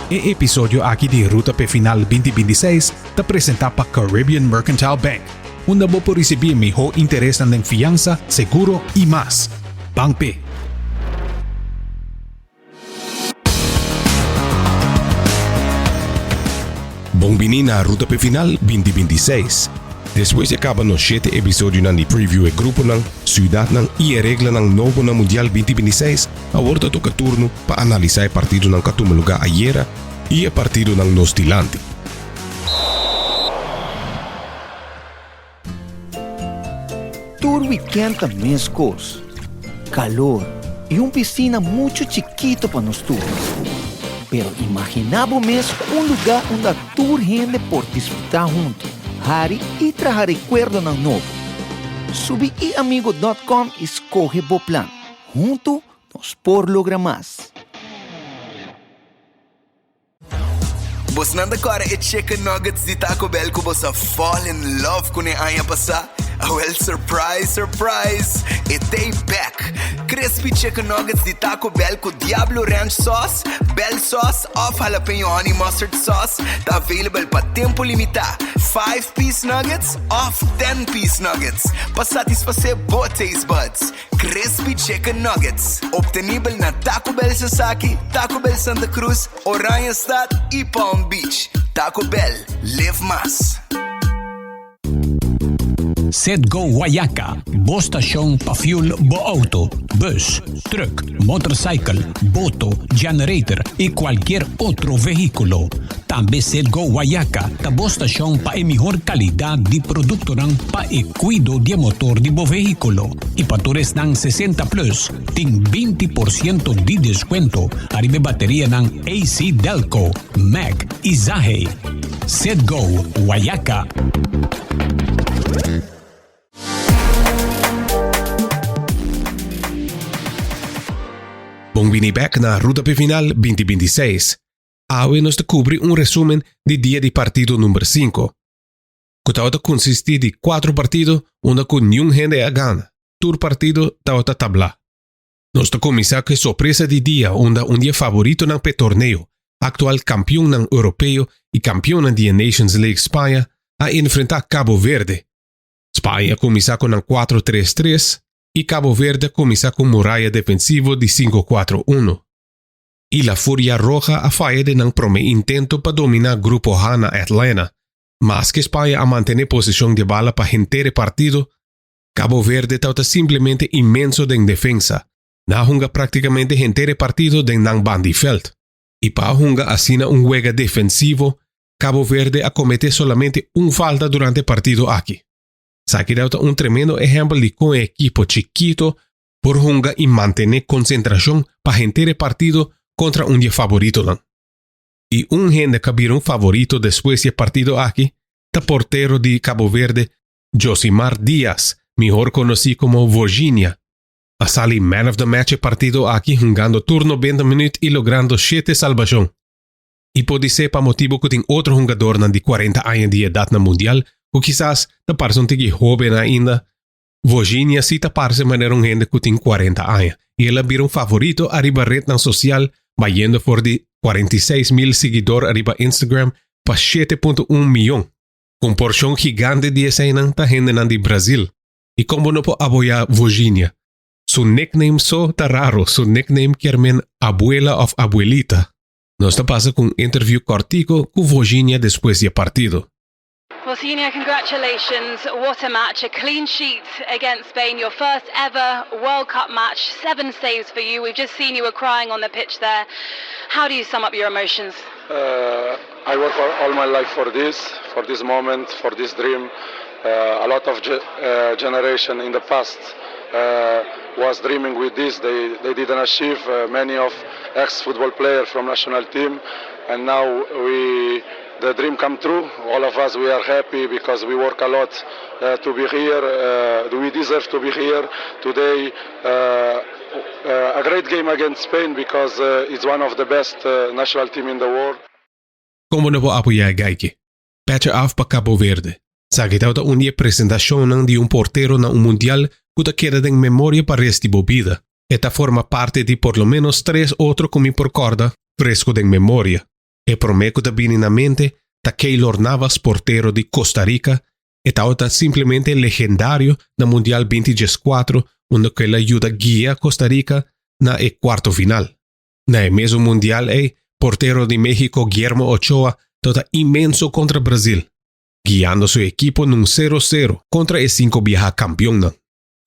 E episodio aki di Ruta p'e Final 2026 ta presenta pa Caribbean Mercantile Bank, unda bo por ricibi miho interesnan den fiansa, seguro y mas. Ban p'e! Bon bini na Ruta p'e Final 2026. Despues di a caba nos shete episodionan di preview e gruponan, ciudadnan y e reglanan nobo na Mundial 2026, Awor ta toca turno pa analisa e partidonan cu a tuma luga ayera y e partidonan nos dilanti. Tur weekend ta mescos. Calor y un piscina mucho chikito pa nos tur. Pero imagina bo mes un luga unda tur hende por disfruta hunto, hari y traha recuerdonan nobo. Subi iamigo dot com y scoge bo plan. Huntu nos por logra mas. Bosnan ta kòrda e chicken nuggets di Taco Bell ku bos a fall in love kuné aña pasá? Awèl surprise surprise! E t'ei bèk! Crispy chicken nuggets di Taco Bell ku Diablo Ranch sauce, Bell sauce òf jalapeño honey mustard sauce ta available pa tempu limitá. Five-piece nuggets òf ten-piece nuggets pa satisfasé bo taste buds. Crispy Chicken Nuggets, obtenibel na Taco Bell Sasaki, Taco Bell Santa Cruz, Oranjestad y Palm Beach. Taco Bell, live mas. Citgo Guayaca, bo stashon pa fuel bo auto, bus, truck, motorcycle, boto, generator y cualkier otro vehiculo. Tambe Citgo Guayaca ta bo stashon pa e mihor calidad di productonan pa e cuido di e motor di bo vehiculo. Y pa tur esnan 60 plus tin 20% di descuento ariba e baterianan AC Delco, Mack y Zahe. Citgo Guayaca. Bon bini bek na Ruta p'e Final 2026. Awe nos ta kubri un resumen di dia di partido number 5, ku tabata konsistí di kuatro partido unda ku niun hende a gana, tur partido tabata tablá. Nos ta kuminsá ku e sorpresa di dia unda un di e favoritonan p'e torneo, aktual kampionnan europeo i kampionnan di e Nations League Spaña a enfrentá Cabo Verde. Spaña a kuminsá ku nan kuatro tres tres i Cabo Verde a kuminsá ku un muraya defensivo di sinku kuatro uno. I La Furia Roja a faya den nan prome intento pa domina Grupo H na Atlanta. Maske Spaña a mantene posicion di bala pa henter e partido, Cabo Verde tabata simplemente inmenso den defensa. Nan a hunga practicamente henter e partido den nan bandi veld. I pa a hunga asina un wega defensivo, Cabo Verde a comete solamente un falta durante e partido aki. Esaki tabata un tremendo ehempel di con e ekipo chikito por hunga i mantené konsentrashon pa henter e partido kontra un di e faboritonan. I un hende ku a bira un favorito despues di e partido aki ta portero di Cabo Verde Josimar Dias, mihor konosí komo Vozinha. A sali man of the match e partido aki hungando tur 90 minüt i logrando shete salbashon. I podisé pa motibu ku tin otro hungadornan di 40 aña di edat na mundial ku kisas ta parse un tiki hóben ainda, Vozinha si ta parse manera un hende ku tin 40 aña i el a bira un favorito ariba retnan sosial bayendo for di 46 mil siguidor ariba Instagram pa 7.1 mion. Ku un porshon gigante di eseinan ta hendenan di Brazil. I kon bo no por apoyá Vozinha? Su nickname so ta raro, su nickname kier men abuela òf abuelita. Nos ta pasa ku un interview kòrtiku ku Vozinha despues di e partido. Vozinha, congratulations. What a match. A clean sheet against Spain. Your first ever World Cup match. Seven saves for you. We've just seen you were crying on the pitch there. How do you sum up your emotions? I work all my life for this moment, for this dream. A lot of generation in the past was dreaming with this. They didn't achieve. Many of ex-football players from national team, and now we the dream come true. All of us, we are happy because we work a lot to be here. We deserve to be here today. A great game against Spain because it's one of the best national team in the world. Kon bo no por apoyá e gai aki? Petje af pa Cabo Verde. Esaki tabata un di e presentashonnan di un portero na un mundial ku ta keda den memoria pa rest di bo bida. E ta forma parti di por lo ménos tres otro ku mi por kòrda fresku den memoria. E promé ku ta bini na mente ta Keylor Navas portero di Costa Rica, e tabata simplemente legendario na Mundial 2014 unda ku el a yuda guia Costa Rica na e kuarto final. Na e mesun Mundial ei portero di Mexico Guillermo Ochoa tabata inmenso kontra Brazil, guiando su ekipo na un sero sero kontra e sinku biaha kampionnan.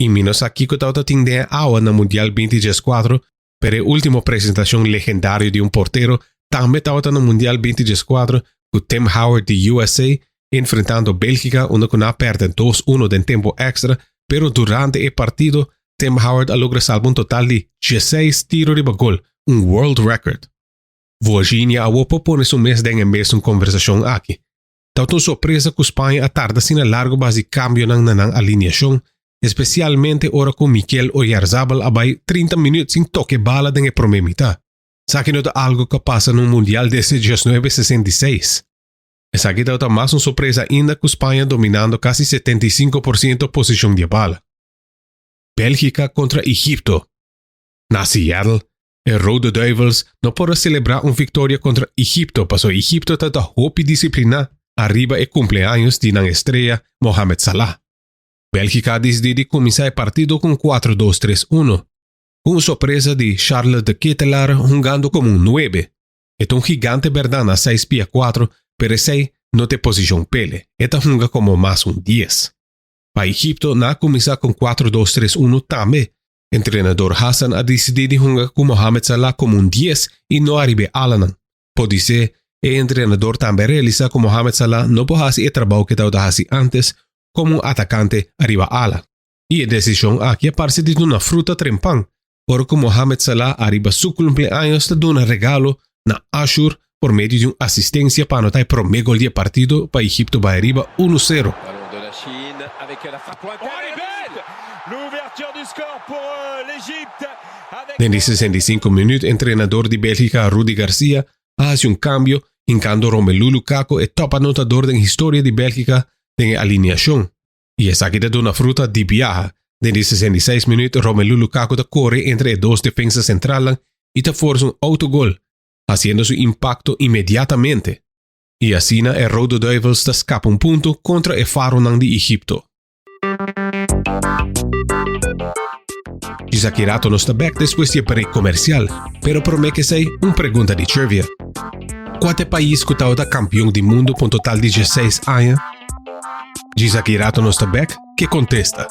I mi no sa kiko tabata tin den e awa na Mundial 2014 Pero e ultimo presentacion legendario di un portero tambe tabata na Mundial 2014 cu Tim Howard di USA enfrentando Belgica unda cu nan a perde dos uno den tempo extra pero durante e partido Tim Howard a logra salba un total di dieseis tiro riba gol, un world record. Vojinia awor por pone su mes den e mesun conversacion aki. Tabata un sorpresa cu Spaña a tarda asina largo bas di cambionan na nan alineacion, especialmente ora cu Mikel Oyarzabal a bay 30 minuut sin toca e bala den e prome mita. Esaki no ta algo cu a pasa na un Mundial desde 1966. Esaki tabata mas un sorpresa ainda cu Spaña dominando casi 75 por ciento posicion di e bala. Belgica contra Egipto. Na Seattle, e Rode Duivels no por a selebrá un viktoria kontra Egipto pasobra Egipto ta ta hopi disipliná ariba e kumpleaños di nan estrea Mohamed Salah. Bélgika a disidí di kuminsá e partido ku un kuatro dos tres uno, ku un sorpresa di Charles de Ketelaere hungando komo un nuebe. E ta un gigante bèrdat na seis pia kuatro, pero esei no ta e posishon p'ele, e ta hunga komo mas un dies. Pa Egipto nan a kuminsá ku un kuatro dos tres uno tambe. Entrenador Hassan a disidí di hunga ku Mohamed Salah komo un dies i no ariba e alanan. Podisé e entrenador tambe a realisá ku Mohamed Salah no por hasi e trabou ku e tabata hasi ántes komo un atakante ariba ala. I e desishon aki a parse di duna fruta trempan ora ku Mohamed Salah ariba su kumpleaños ta duna regalo na Ashur por medio di un asistensia pa anotá e promé gol di e partido pa Egipto bai ariba unu sero. Den di 65 minuut entrenador di Belgica Rudi Garcia a hasi un cambio hincando Romelu Lukaku e top anotador den historia di Belgica den e alineacion. Y esaki ta duna fruta di biaha. Den di 66 minuut Romelu Lukaku ta core entre e dos defensa centralnan y ta forsa un autogol, haciendo su impacto inmediatamente. Y asina e Rode Duivels ta scapa un punto contra e Faronan di Egipto. Djis aki rato nos ta bek despues di e break comercial, pero prome k'esei un pregunta di trivia. Cua ta e pais cu tabata campeon di mundo pa un total di dieseis aña? Djis aki rato nos ta bek k'e contesta.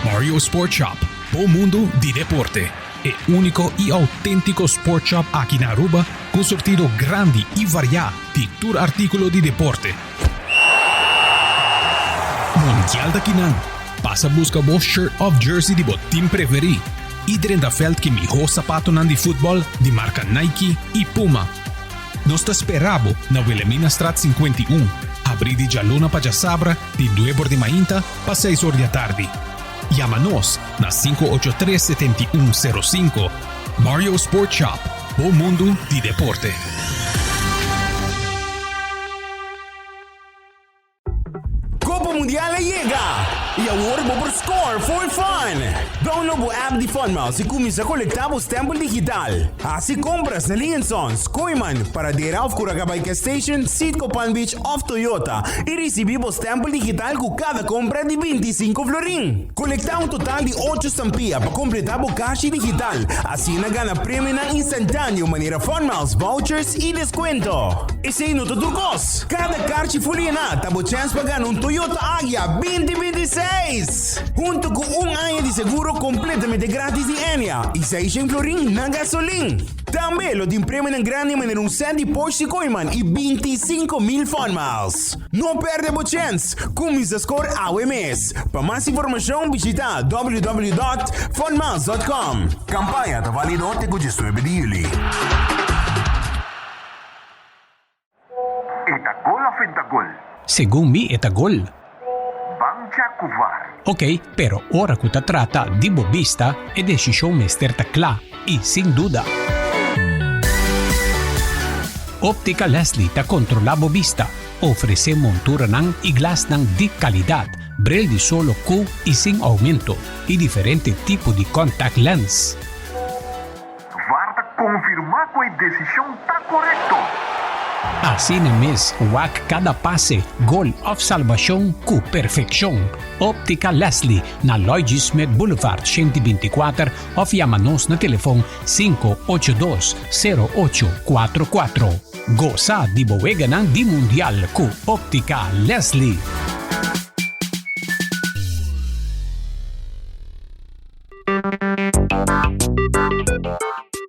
Mario Sport Shop, bo mundo di deporte. E único y auténtico sport shop aki na Aruba cu un surtido grandi y variá di tur artículo di deporte. Mundial ta kinan! Pasa busca bo shirt of jersey di bo team preferí y drenta veld ki mihó sapatonan di futbol di marca Nike y Puma. Nos ta spera bo na Wilhelminastraat 51, habrí di djaluna pa djasabra di nuebe or di mainta pa seis or di atardi. Yama nos na 583 7105. Mario Sport Shop, bo mundu di deporte. Copa Mundial a yega! Y awor bo por score for fun! Download bo app di Funmiles y cuminsa colecta bo stempel digital. Haci compras na Lee Sons, Kooyman, Paradera of Curacabay Gas Station, Citgo Palm Beach of Toyota y ricibi bo stempel digital cu cada compra di 25 florin. Colecta un total di ocho stampia pa completa bo cashi digital, asina gana premionan instantaneo manera Funmiles, vouchers y descuento. Esey no ta tur cos! Kada karchi fulina ta bo chèns pa gana un Toyota Agya binti 26! Hunto ku un aña di seguro kompletamente gratis di Enya i seishen florin na gasolin. Tambe lo tin premionan grandi manera un sèt di Porsche Kooiman i 25,000 Fun Miles. No pèrdè bo chèns! Kuminsá skor awe mes! Pa mas informashon bishitá www.funmiles.com. Kampaña ta válido te ku 19 di yüli. E ta gol of e ta gol? Segun mi e ta gol. Ban cha cu var. Ok, pero ora cu ta trata di bo bista, e decision mester ta cla y sin duda. Optica Leslie ta controla bo bista, ofrece monturanan y glasnan di calidad, bril di solo cu y sin aumento y diferente tipo di contact lens. VAR ta konfirmá ku e desishon ta korekto. Asina mes, wak kada pase, gol òf salbashon ku perfekshon. Optika Leslie na Lloyd G. Smith Boulevard 124 òf yama nos na telefon 582 0844. Gosa di bo weganan di Mundial ku Optika Leslie.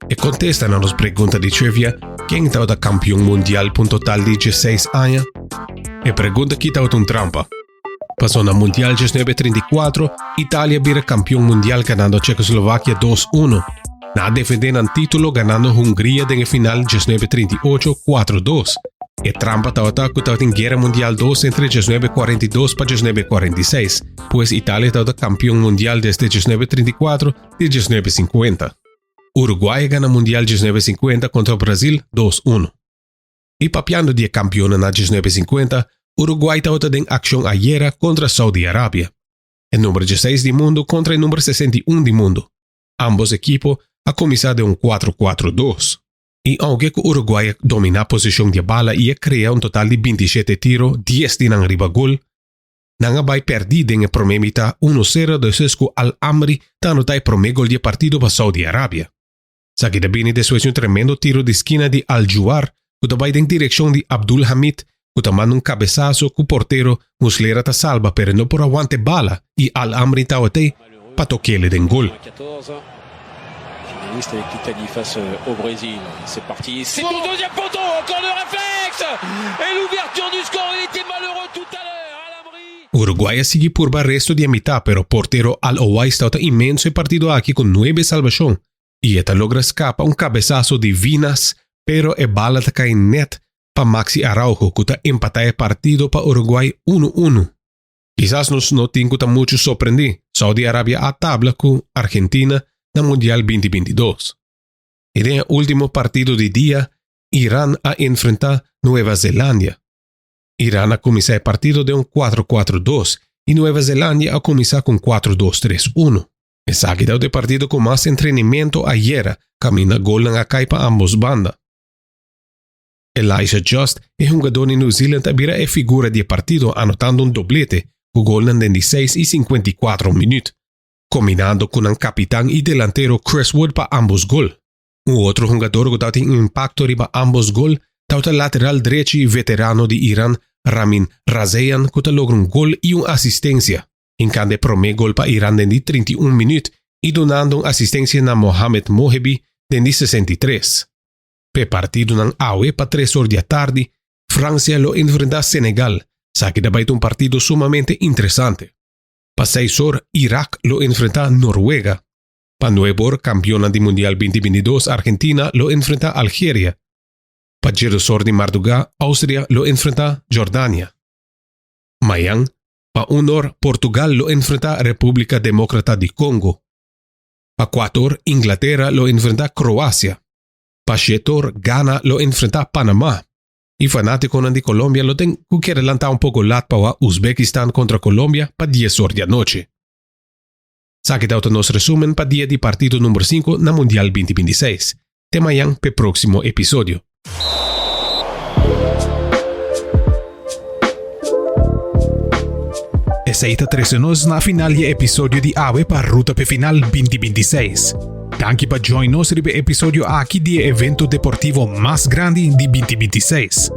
E kontesta na nos pregunta di trivia, ken tabata kampion mundial pa un total di dieseis aña? E pregunta aki tabata un trampa. Paso na Mundial 1934, Italia bira kampion mundial ganando Checoslovakia dos uno. Nan a defende nan titulo ganando Hungria den e final 1938, kuatro dos. E trampa tabata ku tabatin Guera Mundial dos entre 1942 pa 1946. Pues Italia tabata kampion mundial desde 1934 te 1950. Uruguay a gana mundial 1950 kontra Brazil dos uno. I papiando di e kampionnan na 1950, Uruguay tabata den akshon ayera kontra Saudi Arabia. E number dieseis di mundu kontra e number 61 di mundu. Ambos ekipo a kuminsá den un kuatro kuatro dos. I ounke ku Uruguay a dominá posishon di e bala i a krea un total di 27 tiro, dies di nan riba gol, Nan a bai pèrdí den e promé mitá uno sero despues ku Al Amri ta anotá e promé gol di e partido pa Saudi Arabia. Esaki ta bini despues di un tremendo tiro di skina di Al Juwar ku ta bai den direkshon di Abdul Hamid ku ta manda un kabesaso ku portero Muslera ta salba pero e no por a wanta e bala i Al Amri tawat'ei pa tok'ele den gol. Uruguay a sigui purba resto di e mitá pero portero Al Owais tawata inmenso e partido aki ku nuebe salbashon i e ta logra skapa un kabesaso di Vinas pero e bala ta kai nèt pa Maxi Araujo ku ta empatá e partido pa Uruguay unu unu. Kisas nos no tin ku ta muchu sorprendí, Saudi Arabia a tabla ku Argentina na Mundial binti binti dos. I den e último partido di dia, Iran a enfrentá Nueva Zelandia. Iran a kuminsá e partido den un kuatro kuatro dos i Nueva Zelandia a kuminsá ku un kuatro dos tres unu. Esaki ta e partido ku mas entrenimento ayera kaminda golnan a kai pa ambos banda. Elijah Just, e hungadó di New Zealand a bira e figura di e partido anotando un doblete ku golnan den di seis i 54 minüt, kombinando ku nan kapitan i delantero Chris Wood pa ambos gol. Un otro hungador ku tabatin impakto riba ambos gol tabata lateral drechi veterano di Iran Ramin Razeyan ku ta logra un gol i un asistensia, hinkando e promé gol pa Iran den di 31 minüt i dunando un asistensia na Mohamed Mohebi den di 63. P'e partidonan awe pa tres or di atardi, Francia lo enfrentá Senegal, saki ta bai ta un partido sumamente interesante. Pa seis or, Irak lo enfrentá Noruega. Pa nuebe or, kampionnan di Mundial binti binti dos, Argentina, lo enfrentá Algeria. Pa djedos or di mardugá, Austria lo enfrentá Jordania. Mayan, pa un or, Portugal lo enfrentá Repúblika Demókrata di Kongo. Pa kuator, Inglatera lo enfrentá Kroasia. Pa shetor, Ghana lo enfrentá Panamá. I fanátikonan di Colombia lo ten ku kere lantá un poko lat pa wak Uzbekistan kontra Colombia pa dies or di anochi. Esaki tabata nos resumen pa dia di partido number sinku na Mundial binti binti seis. Te mañan p'e próksimo episodio. Esei ta trese nos na final di e episodio di awe pa Ruta p'e Final 2026. Danki pa join nos riba e episodio aki di e evento deportivo mas grandi di 2026.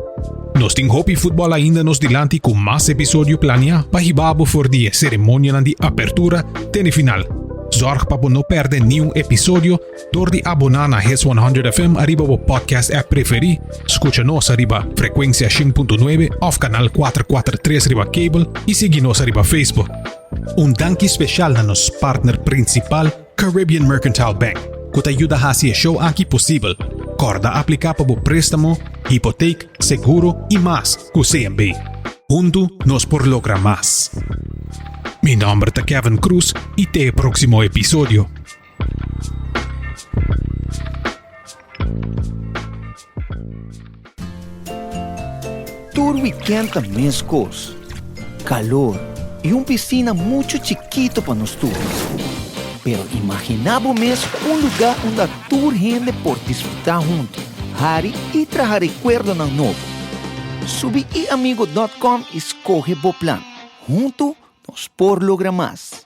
Nos tin hopi futbòl ainda nos dilanti ku mas episodio plania pa hiba bo for di e seremonianan di apertura te na e final. Zorg pa bo no pèrdè niun episodio Dor di aboná na Hits 100 FM ariba bo podcast app preferí, skucha nos ariba frekuensia shin punto nuebe òf kanal kuater kuater tres riba kabel i sigui nos ariba Facebook. Un danki speshal na nos partner prinsipal Caribbean Mercantile Bank ku ta yuda hasi e show aki posibel. Kòrda apliká pa bo préstamo, hipotek, seguro i mas ku CMB. Huntu nos por logra mas. Mi nòmber ta Kevin Cruz i te e próksimo episodio. weekend ta mescos. Calor y un piscina mucho chikito pa nos tur. Pero imagina bo mes un lugar unda tur hende por disfruta hunto, hari y traha recuerdonan nobo. Subi iamigo dot com y scoge bo plan. Hunto nos por logra mas.